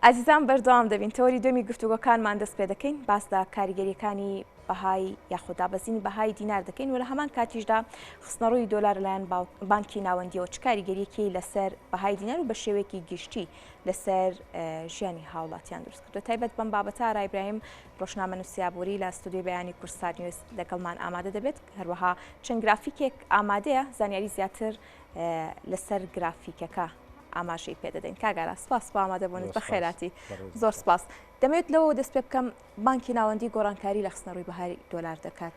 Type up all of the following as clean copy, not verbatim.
ئازیزان بەردەوام دەبین تەوەری دووەمی گفتوگۆکانمان دەست پێ دەکەین باس لە کاریگەریەکانی بەهای یاخود دابەزینی بەهای دینار دەکەین و لە هەمان کاتیشدا خستنەڕووی دۆلار لەلایەن بانکی ناوەندیەوە چ کاریگەریەکی لەسەر بەهای دینار و بە شێوەیەکی گشتی لەسەر ژیانی هاوڵاتیان دروست کردو تایبەت بەم بابەتە ئارا ئیبراهیم ڕۆژنامەنووسی ئابووری لە ستۆدیۆی بەیانی کوردستان نیوز لەگەڵمان ئامادە دەبێت هەروەها چەند گرافیکێک ئامادەیە زانیاری زیاتر لەسەر گرافیکەکە ئاماژەی پێدەدەین کاک ئارا سپاس بۆ ئامادەبوونت بەخێراتی زۆر سپاس دەمەوێت لەوە دەست پێ بکەم بانکی ناوەندی گۆڕانکاری لە خستنەڕووی بەهای دۆلار دەکات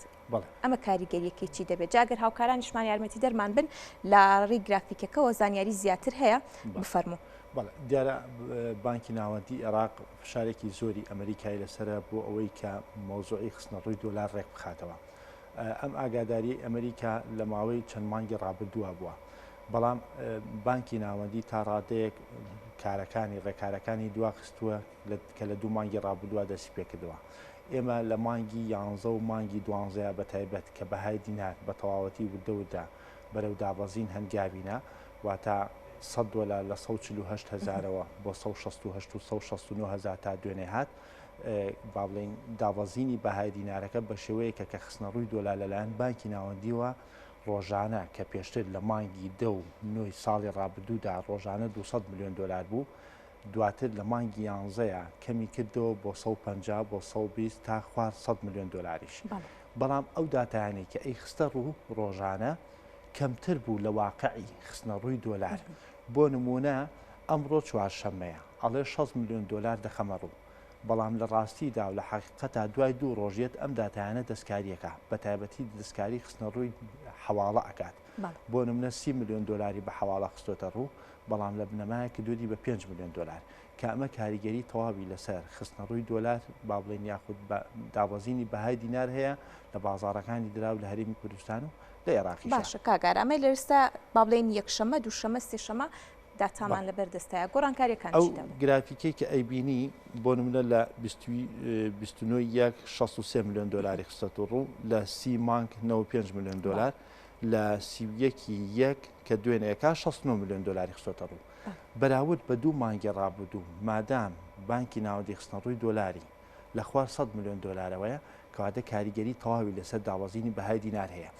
ئەمە کاریگەریەکەی چی دەبێت جاگەر هاوکارانیشمان یارمەتی دەرمان بن لە ڕێی گرافیکەکەوە زانیاری زیاتر هەیە بفەرموو. بەڵێ دیارە بانکی ناوەندی عێراق فشارێکی زۆری ئەمریکای لەسرە بۆ ئەوەی کە مەوزوعی خستنەڕووی دۆلار ڕێک بخاتەوە ئەم ئاگاداریەی ئەمریکا لە ماوەی چەند مانگی ڕابردووە بووە بەڵام بانکی ناوەندی تا ڕادەیەک کارەکانی ڕێکارەکانی دواخستووە کە لە دوو مانگی ڕابردووە دەستی پێکردەوە. ئێمە لە مانگی یانزە و مانگی دوانزەیا بە تایبەت کە بەهای دینار بە تەواوەتی وردە وردە بەرەو دابەزین هەنگاوی نا، واتە 100 دۆلار لە 148 هەزارەوە بۆ 168 و 169 هەزار تا دوێنێ هات، با بڵێین دابەزینی بەهای دینارەکە بە شێوەیەکە کە خستنەڕووی دۆلار لەلایەن بانکی ناوەندییەوە ڕۆژانە کە پێشتر لە مانگی دە و نۆی ساڵی ڕابردوودا ڕۆژانە 200 ملیۆن دۆلار بوو، دواتر لە مانگی یانزەیا کەمی کردەوە بۆ 150 بۆ 120 تا خوار 100 ملیۆن دۆلاریش. بەڵام ئەو داتایانەی کە ئەیخستە ڕوو ڕۆژانە کەمتر بوو لە واقعی خستنەڕووی دۆلار. بۆ نموونە ئەمڕۆ چوارشەممەیە ئەڵێ 60 ملیۆن دۆلار دەخەمە ڕوو، بەڵام لە ڕاستیدا و لە حەقیقەتا دوای دوو ڕۆژ یەت ئەم داتایانە دەستکاریەکا، بەتایبەتی دەستکاری خستنەڕووی حەواڵە ئەکات. بۆ نمونە 30 ملیۆن دۆلاری بە حەواڵە خستۆتە ڕوو، بەڵام لە بنەمایە کردوویەتی بە پێنج ملیۆن دۆلار، کە ئەمە کاریگەری تەواوی لەسەر خستنەڕووی دۆلار با بڵێین یاخود دابەزینی بەهای دینار هەیە لە بازاڕەکانی دراو لە هەرێمی کوردستان و لە ئێراقیشا. باشە کاک ئارام ئەمە لە ئێستا با بڵێین یەکشەممە، دووشەممە، سێشەممە داتامان لەبەر دەستایە گۆڕانکارییەکان ئەو چی دەبن؟ گرافیکەی کە ئەیبینی بۆ نمونە لە 29 یەک 63 ملیۆن دۆلاری خستەتە ڕوو لە سی مانگ 95 ملیۆن دۆلار لە 31 یەک کە دوێنێکە 69 ملیۆن دۆلاری خستۆتە ڕوو بەراورد بە دوو مانگی ڕابردوو مادام بانکی ناوەندی خستنەڕووی دۆلاری لە خوار 100 ملیۆن دۆلارەوەیە کەواتە کاریگەری تەواوی لەسەر دابەزینی بەهای دینار هەیە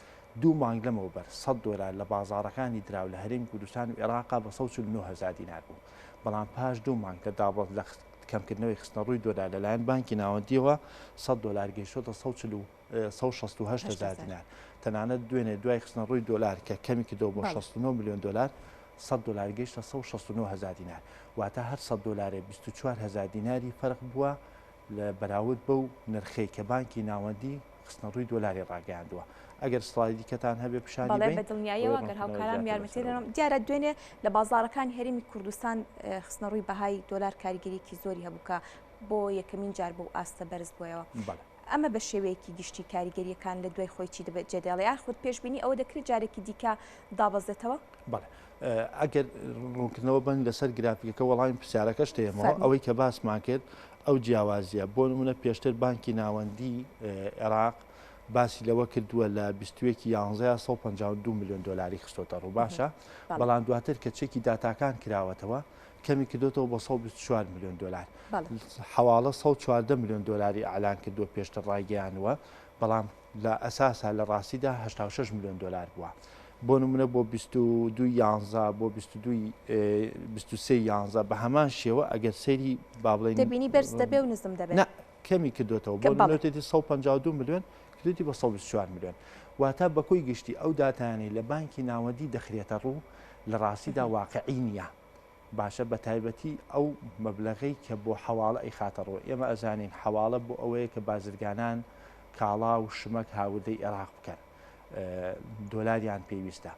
دوو مانگ لەمەوبەر 100 دۆلار لە بازاڕەکانی دراو لە هەرێمی کوردستان و عێراقا بە 149 هەزار دینار بوو بەڵام پاش دوو مانگ لە دابەز لە کەمکردنەوەی خستنەڕووی دۆلار لەلایەن بانکی ناوەندیەوە 100 دۆلار گەیشتۆتە 168 هەزار دینار تەنانەت دوێنێ دوای خستنەڕووی دۆلار کە کەمی کردەوە بۆ 69 ملیۆن دۆلار 100 دۆلار گەیشتە 169 هەزار دینار واتە هەر 100 دۆلارێ 24 هەزار دیناری فەرق بووە لە بەراورد بەو نرخەی کە بانکی ناوەندی خستنەڕووی دۆلاری ڕاگەیاندووە. ئەگەر سڵایدی دیکەتان هەبێ پیشانی بەڵێ بەین بە دڵنیاییەوە بۆی گەر ڕوونکردنەوەی هاوکارانم زیاتر یارمەتی لەسەر دەدەن. ئەوە. دیارە دوێنێ لە بازاڕەکانی هەرێمی کوردستان خستنەڕووی بەهای دۆلار کاریگەرییەکی زۆری هەبوو کە بۆ یەکەمین جار بەو ئاستە بەرز بۆیەوە. بەڵێ. ئەمە بە شێوەیەکی گشتی کاریگەرییەکان لە دوای خۆی چی دەبێت جێدێڵێ یاخود پێشبینی ئەوە دەکرێت جارێکی دیکە دابەزێتەوە؟ بەڵێ ئەگەر ڕوونکردنەوە بن لەسەر گرافیکەکە وەڵامی پرسیارەکەش دەیەمەوە فەرموو. ئەوەی کە باسمان کرد ئەو جیاوازیە بۆ نمونە پێشتر بانکی ناوەندی عێراق باسی لەوە کردووە لە 21 یانزەیە 152 میلیۆن دۆلاری خستۆتە ڕوو باشە بەڵێ. بەڵام دواتر کە چێکی داتاکان کراوەتەوە کەمی کردوتەوە بۆ 124 میلیۆن دۆلار بەڵێ. حەواڵە 114 میلیۆن دۆلاری ئەعلان کردووە پێشتر ڕایگەیانووە بەڵام لە ئەساسا لە ڕاستیدا 86 میلیۆن دۆلار بووە بۆ نمونە بۆ 22 یانزە بۆ 22 23 یانزە بە هەمان شێوە ئەگەر سەیری با بڵێین دەبینی بەرز دەبێ و نزم دەبێ. نا کەمی کردوتەوە کە بۆ بەڵێ. نمونە تێتی 152 میلیۆن کردوتی بە 124 میلیۆن واتە بە کۆی گشتی ئەو داتایانەی لە بانکی ناوەندی دەخرێتە ڕوو لە ڕاستیدا واقعی نییە باشە بە تایبەتی ئەو مەبلەغەی کە بۆ حەواڵە ئەیخاتە ڕوو ئێمە ئەزانین حەواڵە بۆ ئەوەیە کە بازرگانان کاڵا و شمەک هاوردەی عێراق بکەن دۆلاریان پێویستە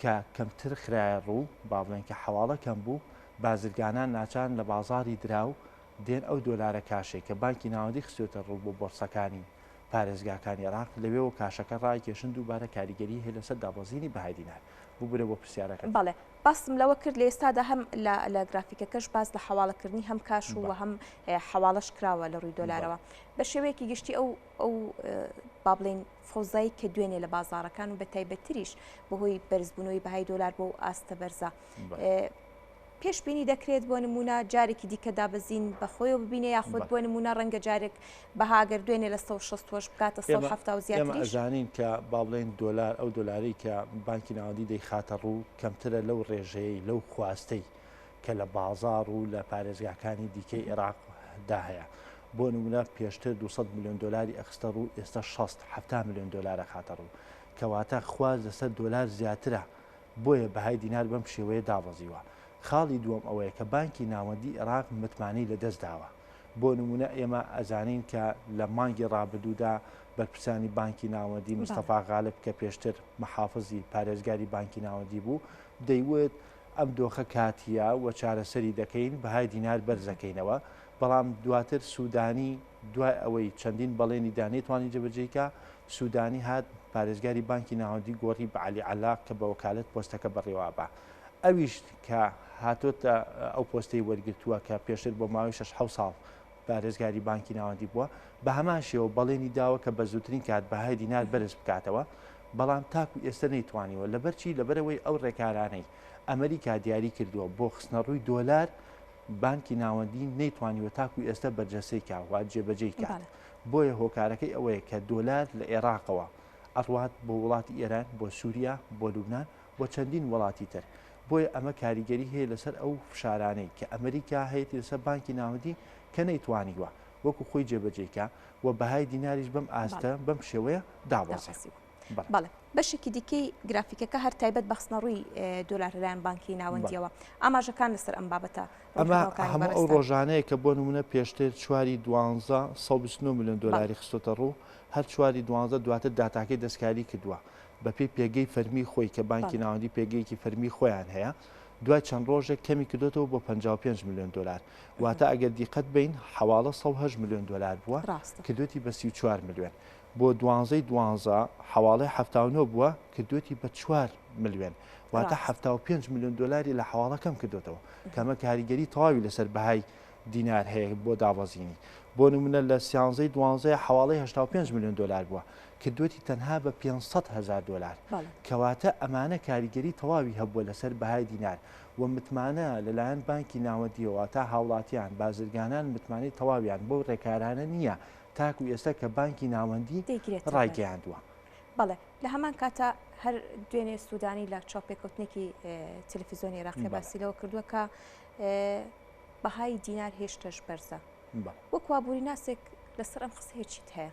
کە کەمتر خرایە ڕوو با بڵێن کە حەواڵە کەم بوو بازرگانان ناچان لە بازاری دراو دێن ئەو دۆلارە کاشێک کە بانکی ناوەندی خستێتە ڕوو بۆ بۆرسەکانی پارێزگاکانی عێراق لەوێوە کاشەکە ڕایکێشن دووبارە کاریگەری هەیە لەسەر دابەزینی بەهای دینار ببورە بۆ پرسیارەکەت. بەڵێ باسم لەوە کرد لە ئێستادا هەم لە لە گرافیکەکەش باس لە حەواڵەکردنی هەم کاش و هەم حەواڵەش کراوە لە ڕووی دۆلارەوە بە شێوەیەکی گشتی ئەو ئەو با بڵێین فەوزای کە دوێنێ لە بازاڕەکان و بە تایبەتتریش بەهۆی بەرزبوونەوەی بەهای دۆلار بۆ ئاستە بەرزە. پێشبینی دەکرێت بۆ نموونە جارێکی دیکە دابەزین بە خۆیەوە ببینێ یاخود بۆ نموونە ڕەنگە جارێک بەها گەر دوێنێ لە 168 بگاتە 170 و ئێمە زیاتریش؟ ئەزانین کە با بڵێین دۆلار ئەو دۆلارەی کە بانکی ناوەندی دەیخاتە ڕوو کەمترە لەو ڕێژەیەی لەو خواستەی کە لە بازاڕ و لە پارێزگاکانی دیکەی عێراق دا هەیە. بۆ نموونە پێشتر 200 ملیۆن دۆلاری ئەخستە ڕوو ئێستا 60 70 ملیۆن دۆلار ئەخاتە ڕوو. کەواتە خواست لەسەر دۆلار زیاترە بۆیە بەهای دینار بەم شێوەیە دابەزیوە. خاڵی دووەم ئەوەیە کە بانکی ناوەندی ئێراق متمانەی لەدەستداوە. بۆ نموونە ئێمە ئەزانین کە لە مانگی ڕابردوودا بەرپرسانی بانکی ناوەندی مستەفا غالب کە پێشتر محافزی پارێزگاری بانکی ناوەندی بوو دەیوت ئەم دۆخە کاتییە و چارەسەری دەکەین بەهای دینار بەرزەکەینەوە بەڵام دواتر سوودانی دوای ئەوەی چەندین بەڵێنی دا نەیتوانی جێبەجێی کا، سوودانی هات پارێزگاری بانکی ناوەندی گۆڕی بە عەلی عەلاق کە بە وەکالەت پۆستەکە بەڕێوە ئەبا. ئەویش کە هاتۆتە ئەو پۆستەی وەرگرتووە کە پێشتر بۆ ماوەی شەش حەوت ساڵ پارێزگاری بانکی ناوەندی بووە، بە هەمان شێوە بەڵێنی داوە کە بە زووترین کات بەهای دینار بەرز بکاتەوە، بەڵام تاکو ئێستە نەیتوانیوە. لەبەر چی؟ لەبەرئەوەی ئەو ڕێکارانەی ئەمریکا دیاری کردووە بۆ خستنەڕووی دۆلار، بانکی ناوەندی نەیتوانیوە تاکو ئێستا بەرجەستەی کا و جێبەجێی کات. بۆیە هۆکارەکەی ئەوەیە کە دۆلار لە ئێراقەوە ئەڕوات بۆ وڵاتی ئێران، بۆ سوریا، بۆ لوبنان، بۆ چەندین وڵاتی تر. بۆیە ئەمە کاریگەری هەیە لەسەر ئەو فشارانەی کە ئەمریکا هەیەتی لەسەر بانکی ناوەندی کە نەیتوانیوە وەکو خۆی جێبەجێی کا و بەهای دیناریش بەم ئاستە بەم شێوەیە دابەزێ. بەڵێ بەشێکی دیکەی گرافیکەکە هەر تایبەت بە خستنەڕووی دۆلار لەلایەن بانکی ناوەندیەوە ئاماژەکان لەسەر ئەم بابەتە ئەمە هەموو ئەو ڕۆژانەیە کە بۆ نمونە پێشتر چواری دوانزە 129 میلیۆن دلاری خستۆتە ڕوو هەر چواری دوانزە دواتر داتاکەی دەستکاری کردووە بەپێی پێگەی فەرمی خۆی کە بانکی ناوەندی پێگەیەکی فەرمی خۆیان هەیە دوای چەند ڕۆژێک کەمی کردوێتەوە بۆ 55 میلیۆن دلار واتە ئەگەر دیقەت بین حواڵە 108 میلیۆن دلار بووە کردوێتی بە 34 میلیۆن بۆ دوانزەی دوانزە حەواڵەی 79 بووە کردوێتی بە چوار ملیۆن واتە 75 ملیۆن دلاری لە حەواڵە کەم کردوێتەوە کەمە کاریگەری تەواوی لەسەر بەهای دینار هەیە بۆ دابەزینی بۆ نمونە لە سیانزەی دوانزەیە حەواڵەی 85 ملیۆن دلار بووە کردوێتی تەنها بە 500 هزار دلار کەواتە ئەمانە کاریگەری تەواوی هەبووە لەسەر بەهای دینار و متمانە لەلایەن بانکی ناوەندیەوە تا هاوڵاتیان بازرگانان متمانەی تەواویان بەو ڕێکارانە نییە تاکو ئێستا کە بانکی ناوەندی دەیگرێتە بەر. ڕایگەیاندووە. بەڵێ، لە هەمان کاتا هەر دوێنێ سودانی لە چاوپێکەوتنێکی تەلەفیزیۆنی عێراقی باسی لەوە کردووە کە بەهای دینار هێشتەش بەرزە. وەکو ئابووریناسێک لەسەر ئەم قسەیە چیت هەیە؟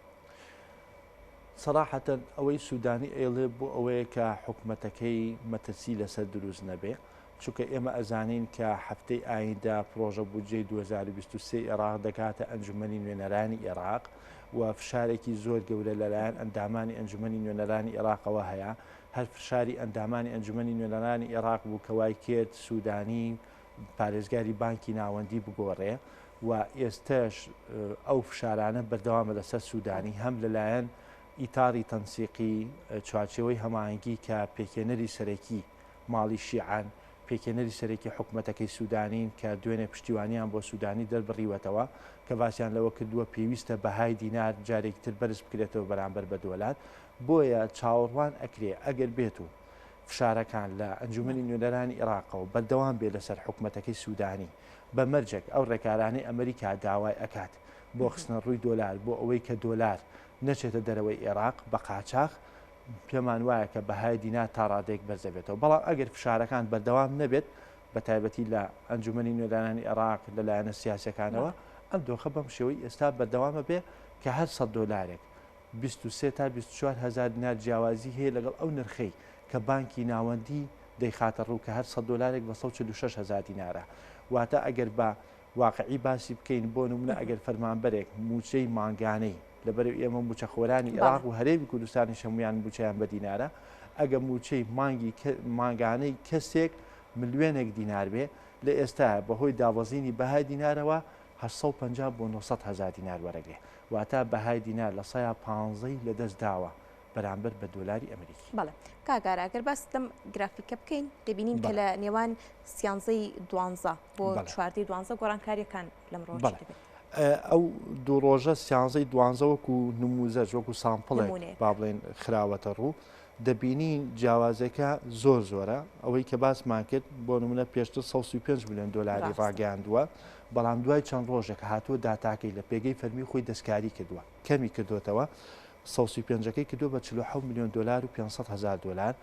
سەراحەتەن ئەوەی سودانی ئەیڵێ بۆ ئەوەیە کە حکومەتەکەی مەترسی لەسەر دروست نەبێ. چونکە ئێمە ئەزانین کە هەفتەی ئایندە پڕۆژە بودجەی 2023 ئێراق دەگاتە ئەنجومەنی نوێنەرانی ئێراق و فشارێکی زۆر گەورە لەلایەن ئەندامانی ئەنجومەنی نوێنەرانی ئێراقەوە هەیە هەر فشاری ئەندامانی ئەنجومەنی نوێنەرانی ئێراق بوو کە وای کرد سودانی پارێزگاری بانکی ناوەندی بگۆڕێ و ئێستەش ئەو فشارانە بەردەوامە لەسەر سودانی هەم لەلایەن ئیتاری تەنسیقی چوارچێوەی هەماهەنگی کە پێکهێنەری سەرەکی ماڵی شیعەن، پێکهێنەری سەرەکی حکومەتەکەی سودانین کە دوێنێ پشتیوانیان بۆ سودانی دەربڕیوەتەوە کە باسیان لەوە کردووە پێویستە بەهای دینار جارێکی تر بەرز بکرێتەوە بەرامبەر بە دۆلار بۆیە چاوەڕوان ئەکرێ ئەگەر بێت و فشارەکان لە ئەنجومەنی نوێنەرانی ئێراقەوە بەردەوام بێ لەسەر حکومەتەکەی سودانی بە مەرجێک ئەو ڕێکارانەی ئەمریکا داوای ئەکات بۆ خستنە ڕووی دۆلار بۆ ئەوەی کە دۆلار نەچێتە دەرەوەی ئێراق بە قاچاخ پێمان وایە کە بەهای دینار تا ڕادەیەک بەرز دەبێتەوە، بەڵام ئەگەر فشارەکان بەردەوام نەبێت، بەتایبەتی لە ئەنجومەنی نوێنەرانی عێراق لە لایەنە سیاسییەکانەوە، ئەم دۆخە بەم شێوەی ئێستا بەردەوام ئەبێ کە هەر سەد دۆلارێک 23 تا 24 هەزار دینار جیاوازی هەیە لەگەڵ ئەو نرخەی کە بانکی ناوەندی دەیخاتە ڕوو کە هەر سەد دۆلارێک بە 146 هەزار دینارە. واتە ئەگەر بە واقعی باسی بکەین بۆ نمونە ئەگەر فەرمانبەرێک مووچەی مانگانەی لەبەرئ ئێمە مووچەخۆرانی ئێراق و هەرێمی کوردستانیش هەموویان مووچەیان بە دینارە ئەگە مووچەی مانگی مانگانەی کەسێک ملیۆنێک دینار بێ لە ئێستا بەهۆی دابەزینی بەهای دینارەوە 850 بۆ 900 هەزار دینار وەرەگرێ واتە بەهای دینار لە سەیا پانزەی لەدەست داوە بەرامبەر بە دۆلاری ئەمریکی. بەڵێ کاک ئارا گەر باس لەم گرافیکە بکەین دەبینین کە لە نێوان سیانزەی دوانزە بۆ چواردەی دوانزە گۆڕانکاریەکان لەم ڕۆژ دەبێت. ئەو دوو ڕۆژە سیانزەی دوانزە وەکو نموزەج وەکو sample ێک با بڵێن خراوەتە ڕوو. دەبینین جیاوازەکە زۆر زۆرە، ئەوەی کە باسمان کرد بۆ نمونە پێشتر 135 ملیۆن دۆلاری ڕاگەیاندووە، بەڵام دوای چەند ڕۆژێک هاتووە داتاکەی لە پێگەی فەرمی خۆی دەستکاری کردووە، کەمی کردووەتەوە، 135 ەکەی کردووە بە 47 ملیۆن دۆلار و 500 هەزار دۆلار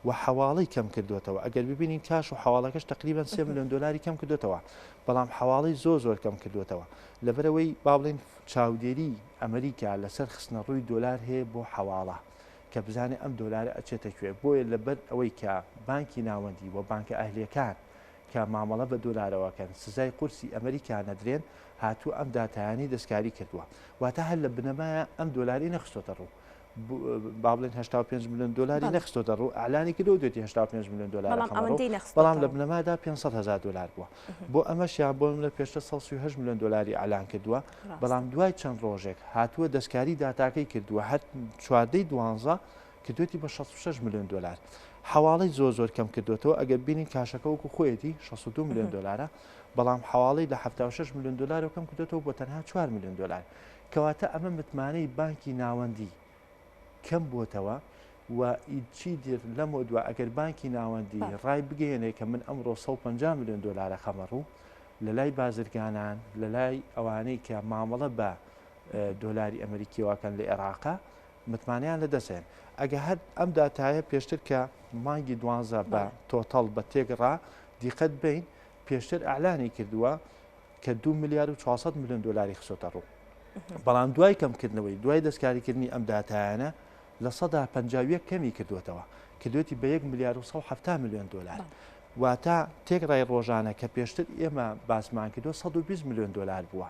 و حەواڵەی کەم کردووەتەوە، ئەگەر ببینین کاش و حەواڵەکەش تەقریبەن 3 ملیۆن دۆلاری کەم کردووەتەوە، بەڵام حەواڵەی زۆر زۆر کەم کردووەتەوە، لەبەرئەوەی با بڵێین چاودێری ئەمریکا لەسەر خستنەڕووی دۆلار هەیە بۆ حەواڵە. کە بزانێ ئەم دۆلارە ئەچێتە کوێ، بۆیە لەبەر ئەوەی کە بانکی ناوەندی و بانکە ئەهلیەکان کە مامەڵە بە دۆلارەوە ئەکەن سزای قورسی ئەمریکا نەدرێن هاتووە ئەم داتایانەی دەستکاری کردووە واتە هەر لە بنەمایە ئەم دۆلاری نەخستۆتە ڕوو با بڵێن 85 میلیۆن دلاری نەخستۆتە ڕوو ئەعلانی کردو دوێتی 85 میلیۆن دلار بەڵام لە بنەمادا 500 هزار دلار بووە بۆ ئەمەشیان بۆ لە پێشتر 138 میلیۆن دلاری ئەعلان کردووە بەڵام دوای چەند ڕۆژێک هاتووە دەستکاری داتاکەی کردووە هەر چواردەی دوانزە کردوێتی بە 66 میلیۆن دلار حواڵەی زۆر زۆر کەم کردوێتەوە ئەگەر بینین کاشەکە وەکو خۆیەتی 62 میلیۆن دلارە بەڵام حواڵەی لە 76 میلیۆن دلارەوە کەم کردوێتەوە بۆ تەنها 4 میلیۆن دلار کەواتە ئەمە متمانەی بانکی ناوەندی کەم بۆتەوە و چیتر لەمەودوا ئەگەر بانکی ناوەندی ڕای بگەیەنێ کە من ئەمڕۆ 150 میلیۆن دلار ئەخەمە ڕوو لە لای بازرگانان لە لای ئەوانەی کە مامەڵە بە دۆلاری ئەمریکیەوەکەن لە عێراقا متمانەیان لە دەستێن ئەگە هەر ئەم داتایە پێشتر کە مانگی دوانزە بە total بە تێکڕا دیقەت بین پێشتر ئەعلانی کردووە کە 2 ملیار و 400 میلیۆن دلاری خسۆتە ڕوو بەڵام دوای کەمکردنەوەی دوای دەستکاریکردنی ئەم داتایانە 51% کەمی کردوێتەوە کردوێتی بە 1 ملیار و 170 میلیۆن دلار واتە تێکڕای ڕۆژانە کە پێشتر ئێمە باسمان کردووە 120 میلیۆن دلار بووە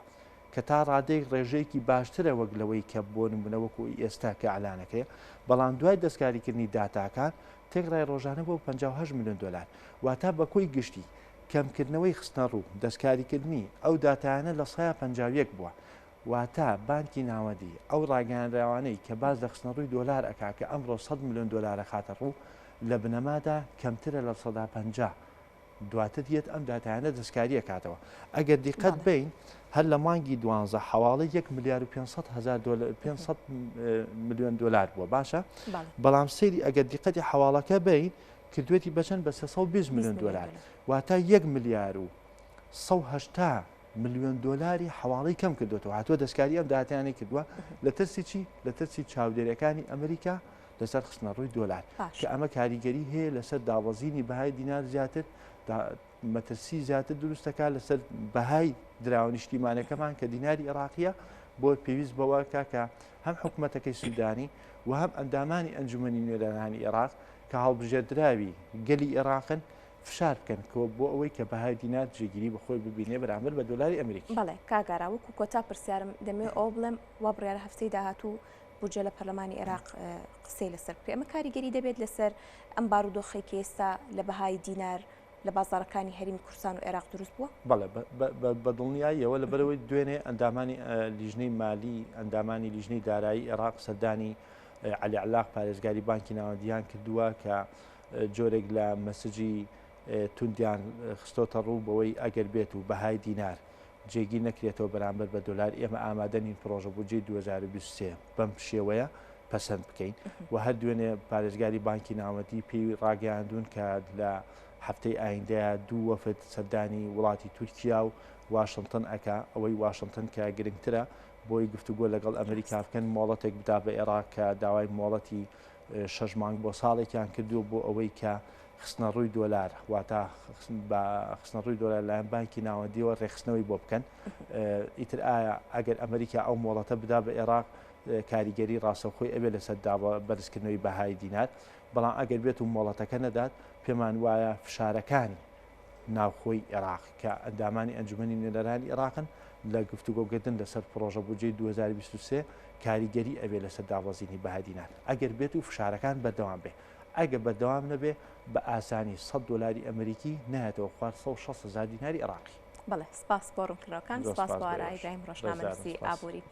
کە تا ڕادەیەک ڕێژەیەکی باشترە وەک لەوەی کە بۆ نمونە وەکو ئێستا کە ئەلانەکەی بەڵام دوای دەستکاریکردنی داتاکان تێکڕای ڕۆژانە بۆ 58 میلیۆن دلار واتە بە کۆی گشتی کەمکردنەوەی خستنەڕوو، دەستکاریکردنی ئەو داتایانە 51% بووە، واتە بانکی ناوەندی ئەو ڕاگەیانراوانەی کە باس لە خستنەڕووی دۆلار ئەکا کە ئەمڕۆ 100 ملیۆن دۆلار ئەخاتە ڕوو لە بنەمادا کەمترە 50% دواتر یەت ئەم داتایانە دەستکاری ئەکاتەوە. ئەگەر دیقەت بەین هەر لە مانگی دوانزە حەواڵەی 1 ملیار و 500 هەزار دۆلار 500 ملیۆن دۆلار بووە باشە بەڵام سەیری ئەگەر دیقەتی حەواڵەکە بەین کردوێتی بە چەند بە 320 ملیۆن دۆلار واتە 1 ملیار و 180 ملیۆن دۆلاری حواڵی کەم کردوێتەوە هاتووە دەستکاری ئەم داهاتیانەی کردووە لە ترسی چی لە ترسی چاودێرەکانی ئەمریکا لەسەر خستنە ڕووی دۆلار کە ئەمە کاریگەری هەیە لەسەر دابەزینی بەهای دینار زیاتر مەترسی زیاتر دروست دەکات لەسەر بەهای دراوە نیشتیمانەکەمان کە دیناری عێراقیە بۆ پێویست بەوە کاکە هەم حکوومەتەکەی سوودانی و هەم ئەندامانی ئەنجومەنی نوێنەرانی عێراق کە هەڵبژێردراوی گەلی عێراقن فشار بکەن کە بۆ ئەوەی کە بەهای دینار جێگیری بەخۆی ببینێ بەرامبەر بە دۆلاری ئەمریکی. بەڵێ کاک ئارا وەکو کۆتا پرسیارم دەمەوێت ئەوە بڵێم وا بڕیارە هەفتەی داهاتوو بودجە لە پەرلەمانی عێراق قسەی لەسەر بکرێت ئەمە کاریگەری دەبێت لەسەر ئەم بارودۆخەی کە ئێستا لە بەهای دینار لە بازاڕەکانی هەرێمی کوردستان و عێراق دروست بووە؟ بەڵێ بە دڵنیاییەوە لەبەرئەوەی دوێنێ ئەندامانی لیژنەی مالی ئەندامانی لیژنەی دارایی عێراق سەردانی عەلی عەلاق پارێزگاری بانکی ناوەندیان کردووە کە جۆرێک لە مەسجی توندیان خستۆتە ڕوو بەوەی ئەگەر بێت و بەهای دینار جێگیر نەکرێتەوە بەرامبەر بە دۆلار ئێمە ئامادە نین پڕۆژە بودجەی 2023 بەم شێوەیە پەسەند بکەین و هەر دوێنێ پارێزگاری بانکی ناوەندی پێی ڕاگەیاندوون کە لە هەفتەی ئایندەیە دوو وەفد سەردانی وڵاتی تورکیا و واشنتن ئەکا ئەوەی واشنتن کە گرنگترە بۆی گفتوگۆ لەگەڵ ئەمریکا بکەن مۆڵەتێک بدا بە عێراق کە داوای مۆڵەتی شەش مانگ بۆ ساڵێکیان کردووە بۆ ئەوەی کە خستنەڕووی دۆلار واتە بە خستنەڕووی دۆلار لایەن بانکی ناوەندیەوە ڕێکخستنەوەی بۆ بکەن ئیتر ئایا ئەگەر ئەمریکا ئەو مۆڵەتە بدا بە عێراق کاریگەری ڕاستەوخۆی ئەبێ لەسەر دابە بەرزکردنەوەی بەهای دینار بەڵام ئەگەر بێت و مۆڵەتەکە نەدات پێمان وایە فشارەکانی ناوخۆی عێراق کە ئەندامانی ئەنجومەنی نوێنەرانی عێراقن لە گفتوگۆکردن لەسەر پڕۆژە بودجەی 2023 کاریگەری ئەبێ لەسەر دابەزینی بەهای دینار ئەگەر بێت و فشارەکان بەردەوام بێ ئەگەر بەردەوام نەبێ بە ئاسانی 100 دۆلاری ئەمریکی نایەتەوە خوار 160 هەزار دیناری عێراقی. بەڵێ سپاس بۆ ڕوونکردنەوەکان، سپاس بۆ ئارا ئیبراهیم ڕۆژنامەنووسی ئابووری.